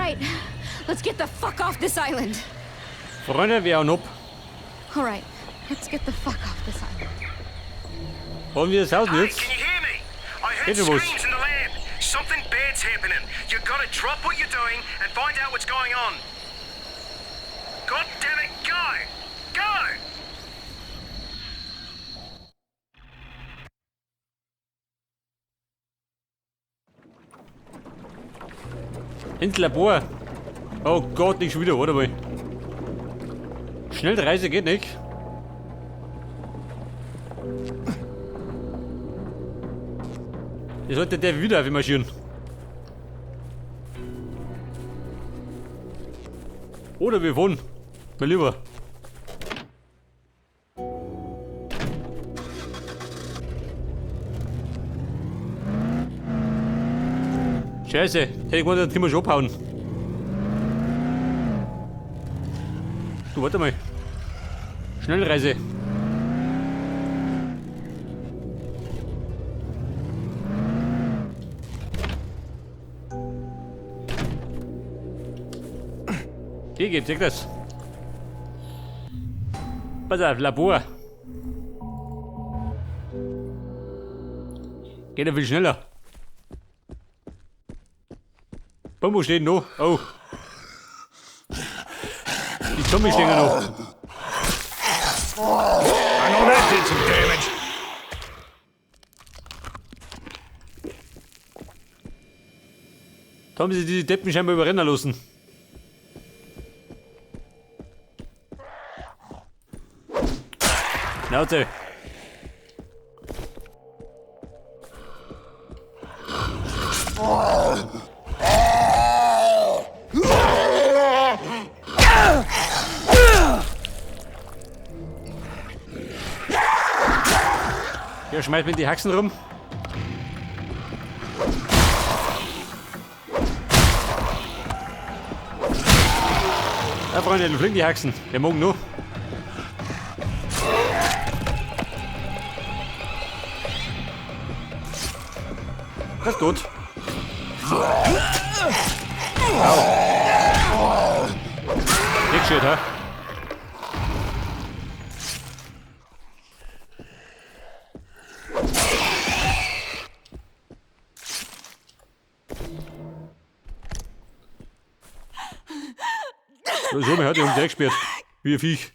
Right, let's get the fuck off this island. Freunde, wir hauen ab. All right, let's get the fuck off this island. Haben wir das Haus Hey, jetzt? can you hear me? I heard Geht was. screams in the lab. Something bad's happening. You gotta drop what you're doing and find out what's going on. God damn it, go! Go! Ins Labor. Oh Gott, nicht schon wieder, warte mal. Schnellreise geht nicht. Hier sollte der wieder marschieren. Oder wir wohnen. Mein Lieber. Scheiße, hätte ich gewundert, dann können wir schon abhauen. Du, warte mal. Schnellreise. Hier geht's, seh das. Pass auf, Labor. Geht ja viel schneller. Bombo steht noch. Oh. Die Zombies stehen ja noch. I know that did some damage. Da haben sie die Deppen scheinbar überrennen lassen. Schnauze. Ja, schmeißt mir die Haxen rum. Ja, Freunde, du fliegen die Haxen. Wir mögen nur. Das ist gut. Au. Nicht schön, hä? So, mir hat er um Dreck gespielt. Wie ein Viech.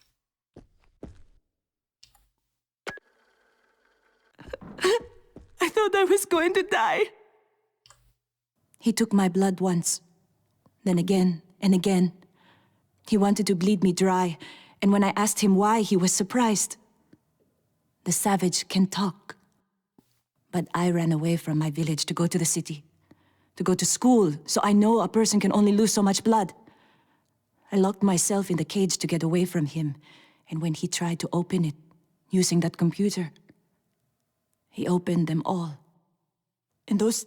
I thought I was going to die. He took my blood once, then again and again. He wanted to bleed me dry, and when I asked him why, he was surprised. The savage can talk. But I ran away from my village to go to the city, to go to school, so I know a person can only lose so much blood. I locked myself in the cage to get away from him, and when he tried to open it, using that computer, he opened them all. And those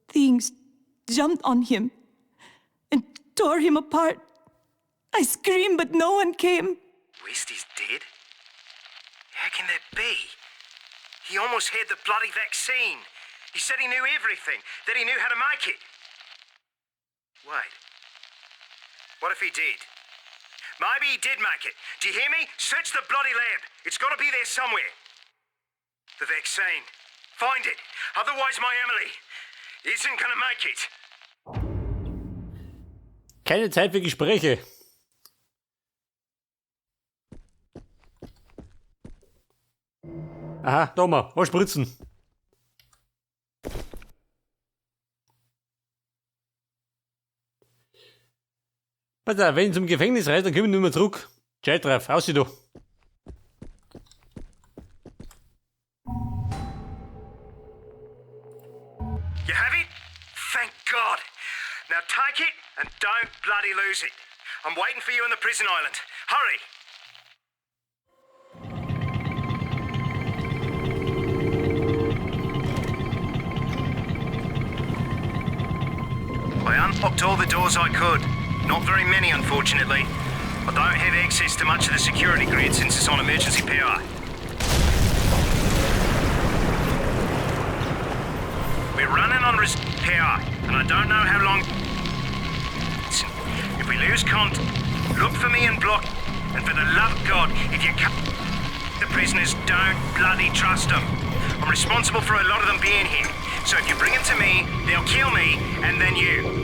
things jumped on him and tore him apart. I screamed, but no one came. West is dead? How can that be? He almost had the bloody vaccine. He said he knew everything, that he knew how to make it. Wait. What if he did? Maybe he did make it. Do you hear me? Search the bloody lab. It's got to be there somewhere. The vaccine. Find it. Otherwise, my Emily isn't gonna make it. Keine Zeit für Gespräche. Aha, da mal. Was spritzen? Pass auf, wenn ich zum Gefängnis reise, dann komme ich nicht mehr zurück. Scheiß drauf, aus du. You have it? Thank God. Now take it and don't bloody lose it. I'm waiting for you on the prison island. Hurry! I unlocked all the doors I could. Not very many, unfortunately. I don't have access to much of the security grid since it's on emergency power. We're running on power, and I don't know how long. If we lose contact, look for me and Block. And for the love of God, if you cut the prisoners, don't bloody trust them. I'm responsible for a lot of them being here. So if you bring them to me, they'll kill me, and then you.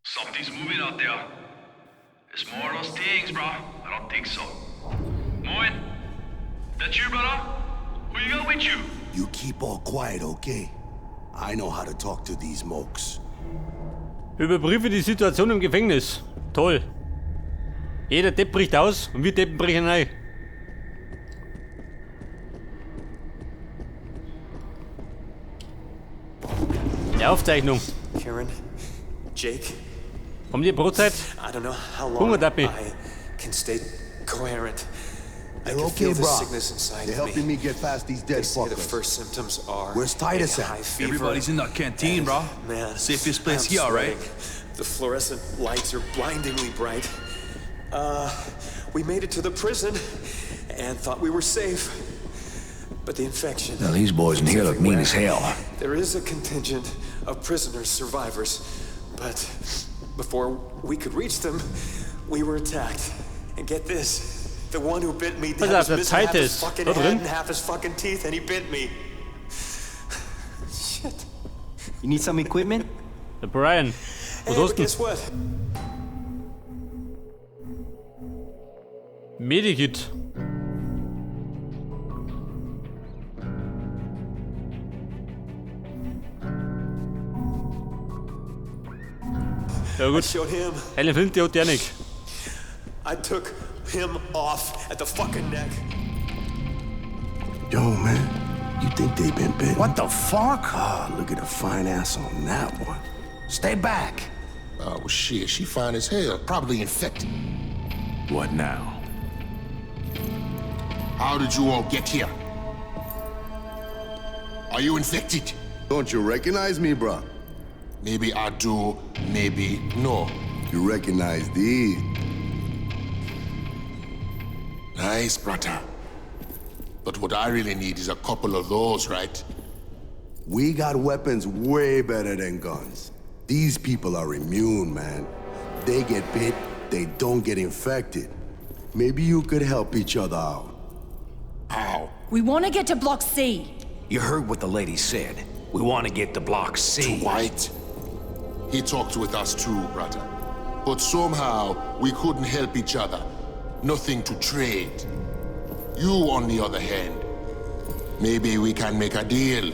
Something's moving out there. It's more of those things, bro. I don't think so. Moin, that you, brother? Who you got with you? You keep all quiet, okay? I know how to talk to these mokes. Überprüfe die Situation im Gefängnis. Toll. Jeder Depp bricht aus und wir Deppen brechen rein. Eine Aufzeichnung. Karen, Jake, Haben die Brotzeit? I don't know how long Hunger Dappi. I can stay coherent. I They're can okay, feel the brah. sickness inside They're of helping me. me get past these They dead say the fuckers. first symptoms are Where's Titus a at? high fever. Everybody's in that canteen, and, bro. Man, Safest place I'm here, right? sweating. The fluorescent lights are blindingly bright. We made it to the prison and thought we were safe. But the infection. Now, these boys in it's here look mean everywhere. as hell. There is a contingent of prisoners, survivors, but before we could reach them, we were attacked. And get this, the one who bit me Pass was auf, der missing half his Titus. fucking Da head drin. and half his fucking teeth, and he bit me. Shit. You need some equipment? Der Brian. Was Hey, hast but du? guess what? Medikit. Ja I gut. showed him. Eine Flinte hat der nicht. I took him off at the fucking neck. Yo, man, you think they been bitten? What the fuck? Ah, look at the fine ass on that one. Stay back. Oh, well, shit, she fine as hell. Probably infected. What now? How did you all get here? Are you infected? Don't you recognize me, bruh? Maybe I do, maybe no. You recognize these. Nice, brother. But what I really need is a couple of those, right? We got weapons way better than guns. These people are immune, man. They get bit, they don't get infected. Maybe you could help each other out. How? We want to get to Block C. You heard what the lady said. We want to get to Block C. To White? He talked with us too, brother. But somehow we couldn't help each other. Nothing to trade. You, on the other hand, maybe we can make a deal.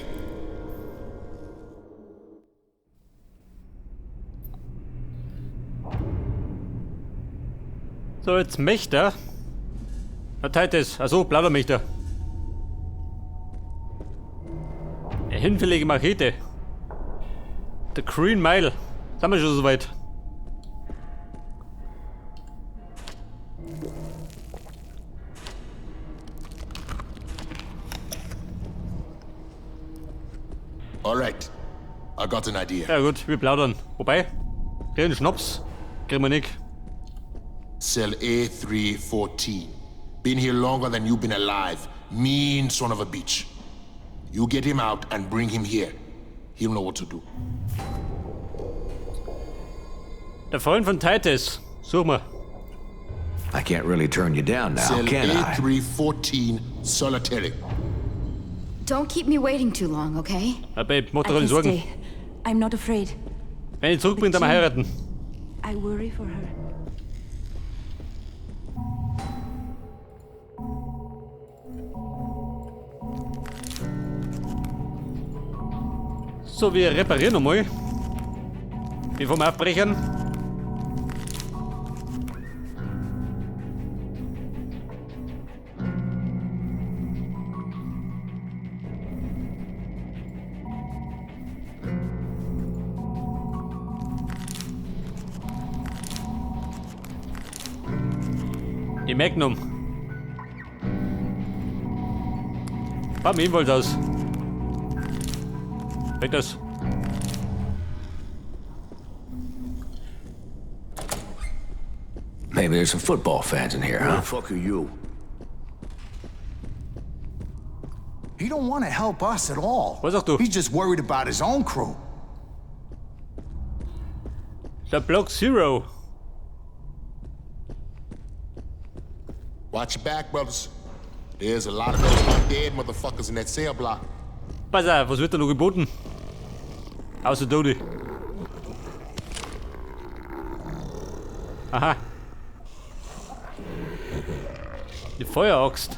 So, jetzt Mächter. Na, Titus. Achso, Plaudermächter. Eine hinfällige Machete. The Green Mile. Sind wir schon soweit? All right. I got an idea. Ja gut, wir plaudern. Wobei, kriegen Schnaps, kriegen wir nicht. Cell A314. Been here longer than you've been alive. Mean son of a bitch. You get him out and bring him here. He'll know what to do. Der Freund von Titus. Such mal. I can't really turn you down now, Cell can I? A314, solitary. Don't keep me waiting too long, okay? Ja, Babe, mach I dir keine can Sorgen. stay. I'm not afraid. Wenn ich zurück bin, dann wir heiraten. I worry for her. So, wir reparieren nochmal. Bevor wir abbrechen. Die Magnum. Fahr mir ebenfalls aus. Weg das. Maybe there's some football fans in here, Who huh? the fuck are you? He don't want to help us at all. Was auch du? He's just worried about his own crew. Der Block Zero. Watch your back, brothers. There's a lot of those undead motherfuckers in that cell block. Pass auf, was wird da noch geboten? Außer Dodi. Aha. Die Feueraxt.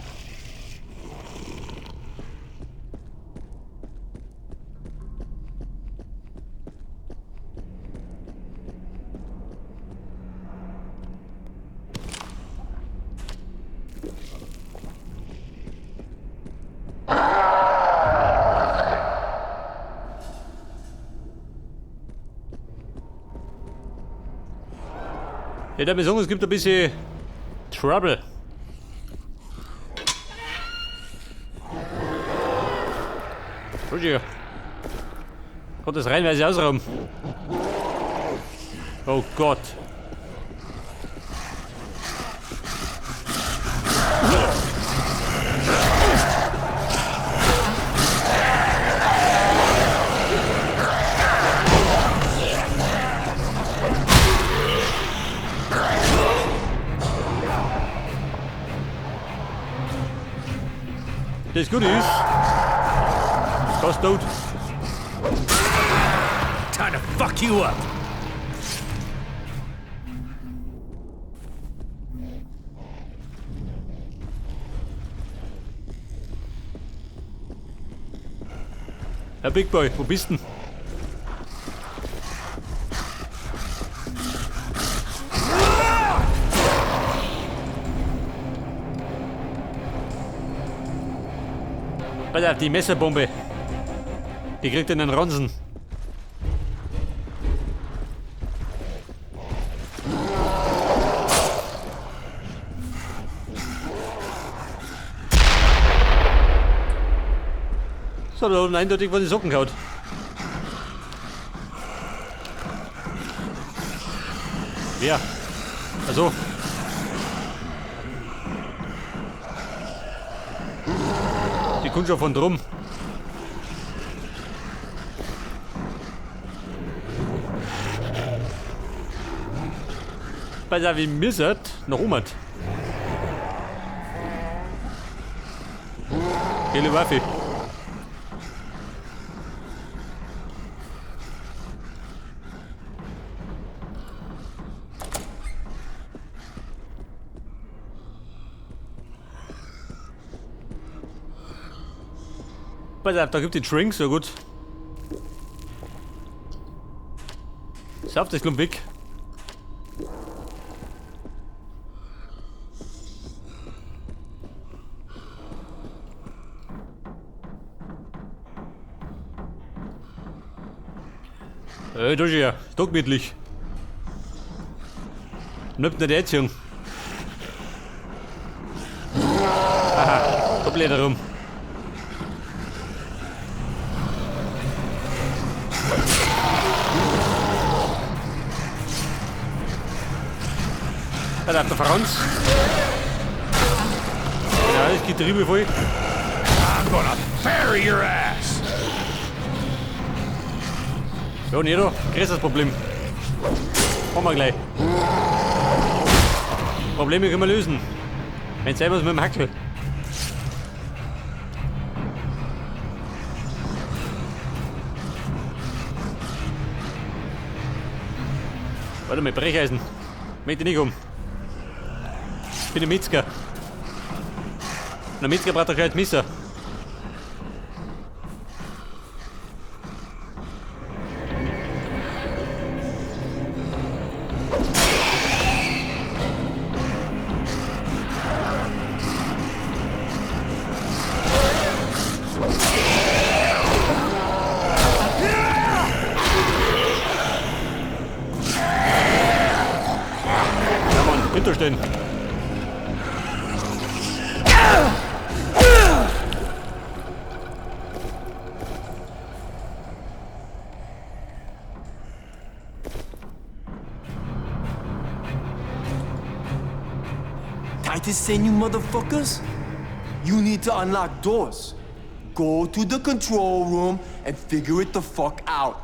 Ja, der sagen, es gibt ein bisschen Trouble. Entschuldigung. Kommt das reinweise ausrauben. Oh Gott. Das Gute ist, fast tot. Time to fuck you up. Herr Big Boy, wo bist denn? Pass auf, die Messerbombe. Die kriegt einen Ronsen. So, da unten eindeutig von den Socken gehauen. Wer? Also. Die Kundschaft von drum. Pass auf, wie missert nach oben. Geile Waffe. Pass auf, da gibt die Drinks, so gut. Sauf das Klump weg. Das ist ja doch gemütlich. Nimmt nicht die Erziehung. Aha, komplett rum. Da läuft der Franz. Ja, das Getriebe voll. I'm gonna bury your ass. Ja, Nero, größeres Problem. Haben wir gleich. Probleme können wir lösen. Wenn selber mit dem Hackel. Warte mal, Brecheisen. Möchte nicht um. Ich bin ein Metzger. Und ein Metzger braucht doch gleich ein Messer. Ja, Mann, hinterstehen. to send you motherfuckers? You need to unlock doors. Go to the control room and figure it the fuck out.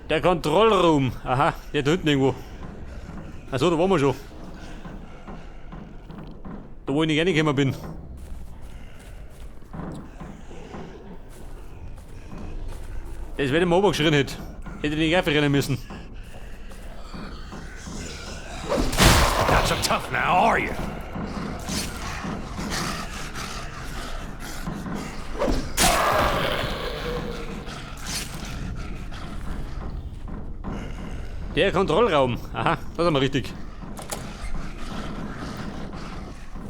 Der Kontrollraum. Aha, der da hinten irgendwo. Achso, da waren wir schon. Da wo ich nicht reingekommen bin. Das werde ich mir geschrien hätte. Hätte ich nicht einfach rennen müssen. Not so tough now, are you? Der Kontrollraum. Aha, das haben wir richtig.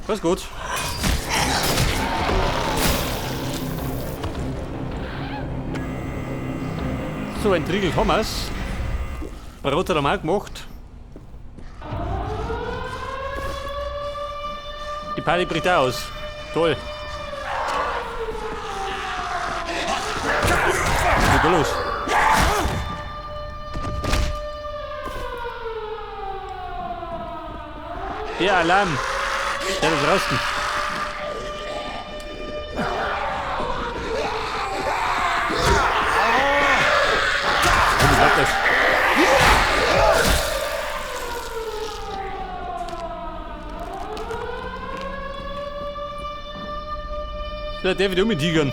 Das ist gut. So, ein Triegel Thomas. Brot hat er mal gemacht. Die Party bricht aus. Toll. Was geht da los? Der Alarm. Der ist draußen. Oh, wie das? So, der wird um mit Tigern.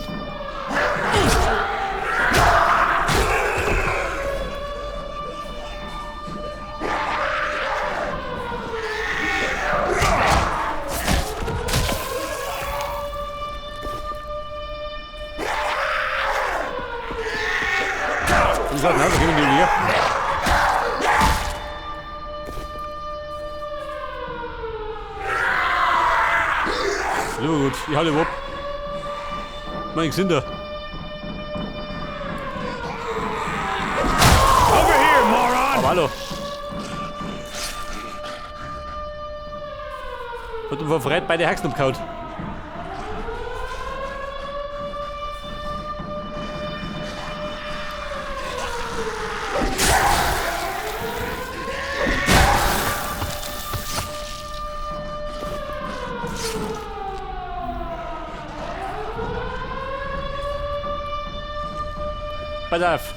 Wie gesagt, na, da kommen die wieder. So gut, ich halte ab. Mein Gesinder. Over here, moron! Aber hallo. Hat ihm vor Freude beide Haxen abgehauen. Pass auf.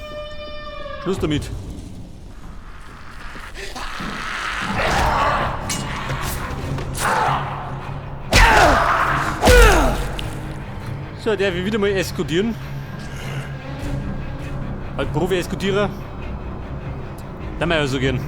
Schluss damit. So, der will wieder mal eskortieren. Halt Profi-Eskortierer. Da mal ja so gern.